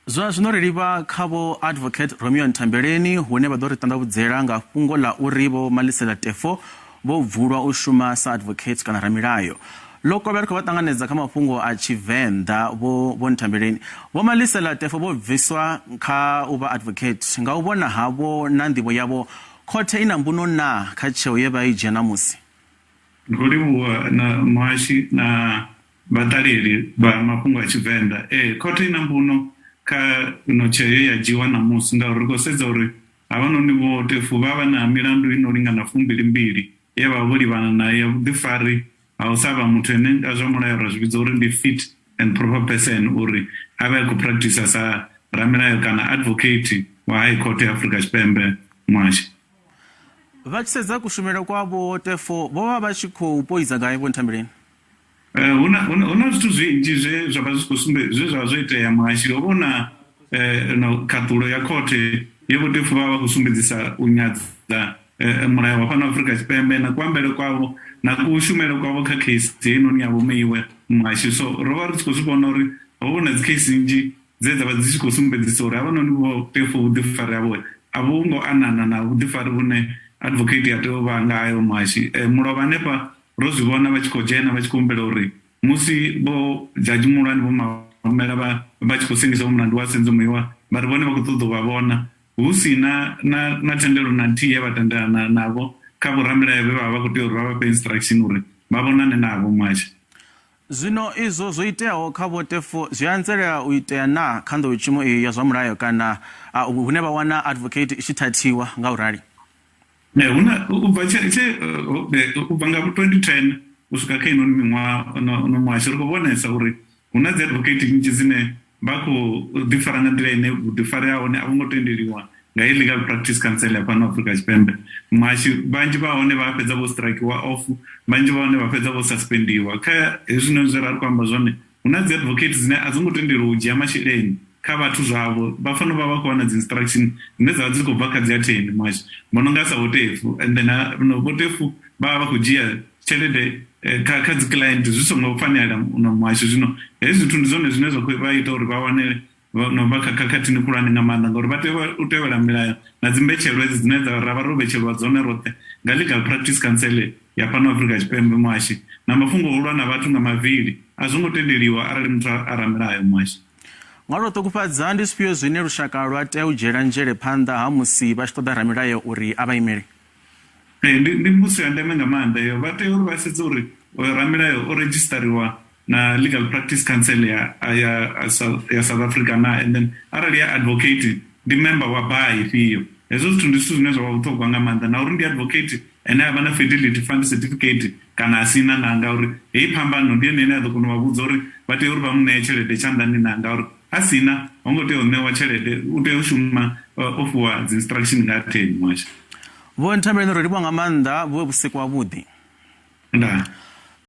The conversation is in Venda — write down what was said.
Zwa zwino ri livha kha vho Advocate Romeo Nthambeleni hune vha ḓo ri ṱanḓavhudzela nga fhungo ḽa uri Vho Malisela Teffo vho bvulwa u shuma sa advocate kana ramilayo. Ḽo kovhela ri khou vha ṱanganedza kha mafhungo a Tshivenḓa Vho Vho Nthambeleni. Vho Malisela Teffo vho bviswa kha u vha advocate nga u vhona havho na nḓivho yavho khothe i na mbuno naa kha tsheo ye vha i dzhia ṋamusi? Ndi khou livhuwa na muhashi na vhaṱaleli vha mafhungo a Tshivenḓa. Ee, khothe i na mbuno kha ino tsheo ye ya dzhiiwa ṋamusi ngauri ri khou sedza uri havhanoni Vho Teffo vha vha na milandu i no lingana fumbili-mbili ye vha vha vho livhana nayo ya vhuḓifari ha u sa vha muthu ane nga zwa mulayo ra zwi vhidza uri ndi fit and proper person uri a vhe a khou practicer sa ramilayo kana advocate wa High Court ya Afrika Tshipembe. Muhashi. Vha tshi sedza kushumele kwa Vho Teffo vho vha vha tshi khou poidza gai Vho Nthambeleni? Eh, hu na hu na zwithu zwinzhi zwe zwa vha zwi khou sumbe zwe zwa vha zwo itea muhashi ho vha hu na eh, na khaṱulo ya khothe ye Vho Teffo vha vha khou sumbedzisa u nyadza eh, mulayo wa fhano Afrika Tshipembe na kuambele kwavho na kushumele kwavho kha case heinoni ya Vho Meyiwa muhashi. So ro vha ri tshi khou zwi vhona uri ho vha hu na dzi case nnzhi dze dza vha dzi tshi khou sumbedzisa uri havhanoni Vho Teffo vhuḓifari havho a vhu ngo anana na vhuḓifari vhune advocate ya tea u vha ngayo muhashi. Mulovha hanefha ro zwi vhona vha tshi khou dzhena vha tshi khou humbela uri musi vho dzhadzhi muhulwane Vho Maumela vha vha tshi khou sengisa mulandu wa Senzo Meyiwa vha ri vhone vha khou ṱoḓa u vha vhona hu si na na na thendelo na nthihi ye vha tendelana navho kha vhoramilayo vhe vha vha vha khou tea uri vha vha fhe instruction uri vha vhonane navho muhashi. Zwino izwo zwo iteaho kha Vho Teffo zwi anzela u itea naa kha nḓowetshumo iyi ya zwa mulayo kana hune vha wana advocate i tshi thathiwa nga u rali? Hu na u bva tshe tshe u bva nga 2010 u swika kha inoni miṅwaha no muhasho ri khou vhonesa uri hu na dzi advocate nnzhi dzine vha khou ḓifara nga nḓila ine vhuḓifari ha hone a vhu ngo tendeliwa nga i Legal Practice Council ya fhano Afrika Tshipembe. Muhashi vhanzhi vha hone vha fhedza vho strikiwa off, vhanzhi vha hone vha fhedza vho suspendiwa. Kha hezwinoni zwe ra ri khou amba zwone hu na dzi advocate dzine a dzi ngo tendeliwa u dzhia masheleni kha vhathu zwavho, vha fanela u vha vha khou wana dzi instruction dzine dza vha dzi khou bva kha dzi attorney muhashi vho no nga sa Vho Teffo and then Vho Teffo vha vha vha khou dzhia tshelede kha kha dzi client zwi songo fanela na muhasho. Zwino hezwi zwithu ndi zwone zwine zwa khou vha ita uri vha wane no vha kha khakhathini khulwane nga maanḓa ngauri vha tea u tevhela milayo na dzimbetshelwa hedzi dzine dza ra vha ro vhetshelwa dzone roṱhe nga Legal Practice Council ya fhano Afrika Tshipembe muhashi. Na mafhungo a u lwa na vhathu nga mavili a zwo ngo tendeliwa arali muthu a ramilayo muhashi. Nga lwa u ṱukufhadza, ndi zwifhio zwine lushaka lwa tea u dzhiela nzhele phanḓa ha musi vha tshi ṱoḓa ramilayo uri a vha imele? Ee, ndi, ndi mbudziso ya ndeme nga maanḓa heyo. Vha tea uri vha sedze uri oyo ramilayo o redzhisiṱariwa na Legal Practice Council ya, ya, ya South Africa naa, and then arali ya advocate ndi member wa bar ifhio. Hezwo zwithu ndi zwithu zwine zwa vha vhuṱhogwa nga maanḓa, na uri ndi advocate ane a vha na Fidelity Fund certificate kana a si na naa, ngauri heyi phambano ndi yone ine ya ḓo kona u vha vhudza uri vha tea uri vha mu ṋee tshelede tshanḓani naa, ngauri a si na ho ngo tea u ṋewa tshelede, u tea u shuma o fhiwa dzi instruction nga attorney washu. Vho Nthambeleni ro livhuwa nga maanḓa, vhu vhe vhusiku havhuḓi. Ndaa.